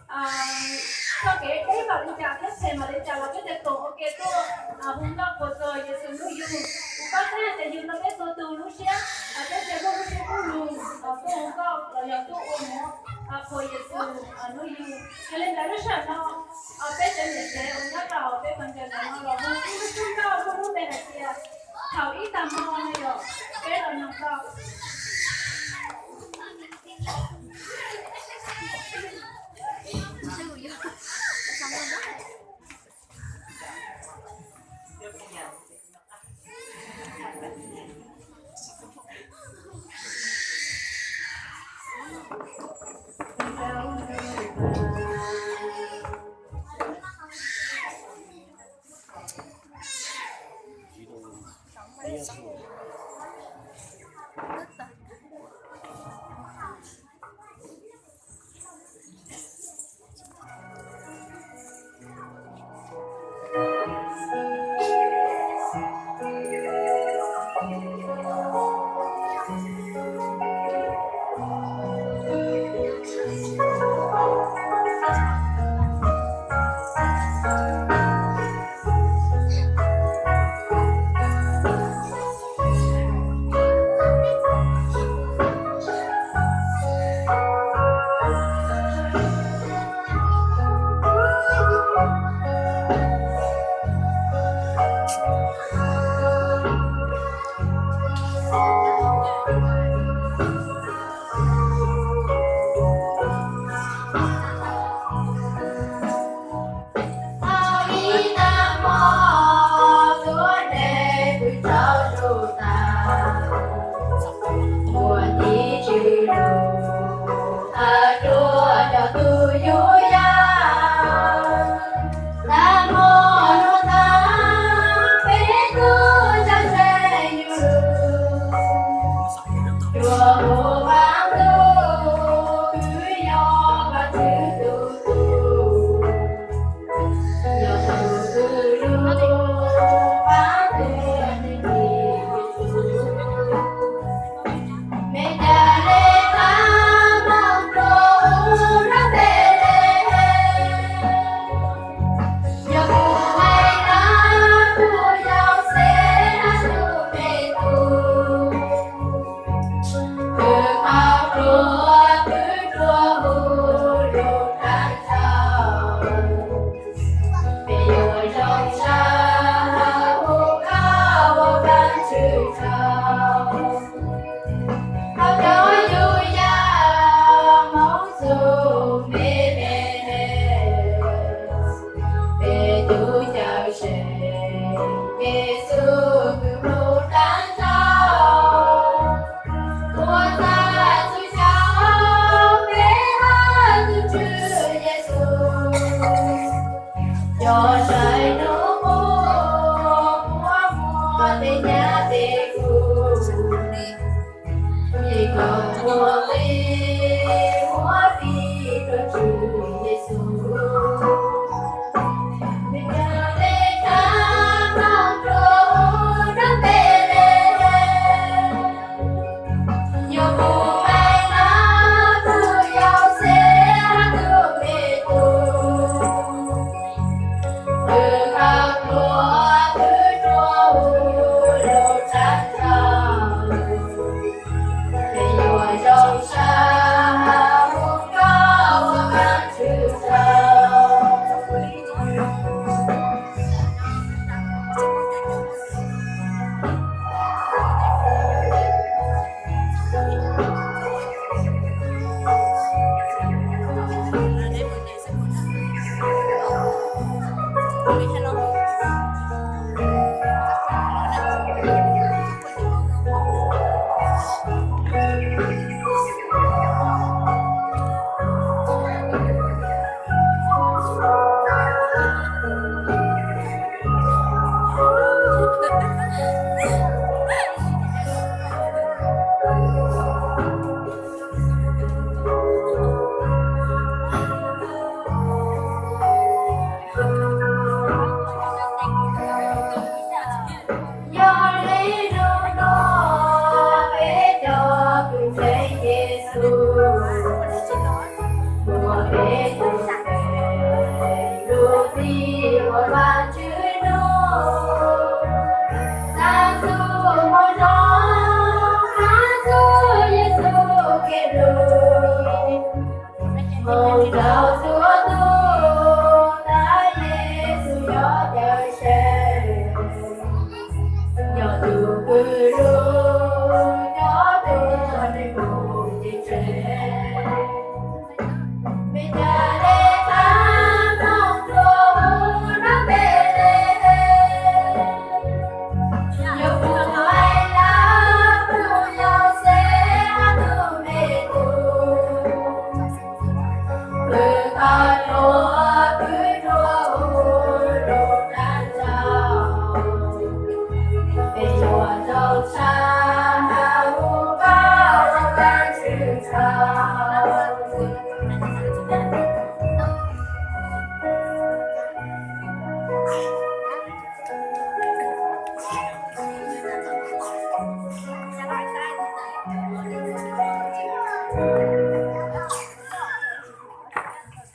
Txoj kev deb npaum li cas thiab phem npaum li cas los peb tseem koom ua ke tuaj hu nkauj puas txog Yexus hnub yug. Kuv paub tseeb tias yus no peb txhua tus lub siab, peb tseem muaj lub siab kub lug tuaj hu nkauj los yog tuaj ua mov qhuas Yexus hnub yug. Yog li ntawd lub sij hawm no peb cov niam tsev uas nyob rau peb pawg ntseeg ntawm no los hu ib lub suab nkauj muaj lub npe hais tias Thaum Ib Tag Hmo no yog peb los noog tau. Thaum ib tag hmo tuab neeg pw tsaug zog tas, ua tiv tswv lus, hais rua cov tug yug yaj. Tag hmo no tag, peb tug cov ntseeg yug lug, rua huv Vaajtswv tug, kws yog Vaajtswv tug tug. Yog tug kws lug paab tug neeg tim, mej ca le qab moog rua huv lub Npelehees. Yog kuv hais dlaab kuv Yauxej hab tug Petus, kws qhov plhuav pwv rua huv lub dlaab tsaug, peb yuav zoo sab huv koj ua Vaajtswv tsaug. Hab cov yug yaj Moob Txug Npelehees, peb tug Cawmseej Yexus kws huv dlaab tsaug, ua txhua txhua xyoo peb hab tug Tswv Yexus cov ntseeg nub quas muaj muaj tej nyab tej tug, mej koom muaj nqi muab fij rua Tswv Yexus. Mej ca le qab moog rua huv lub Npelehees. Yog kuv hais dlaab tug Yauxej hab tug Petus, kws qhov plhuav pwv rua huv lub dlaab tsaug, peb yuav zoo sab huv koj ua Vaajtswv tsaug. Yog le nuav peb cov kws ntseeg Yexus, muaj peb tug Mus rau txhua tus, tab Yexus yuav caw sawv, yog tus kws lug, nyob tuag nws mus tsis tseg. Vim yog le qab moog dlua mus nrug Npelehees, yog puj Maivlaj, puj Yauxej, ob tug me tub, kws tau lug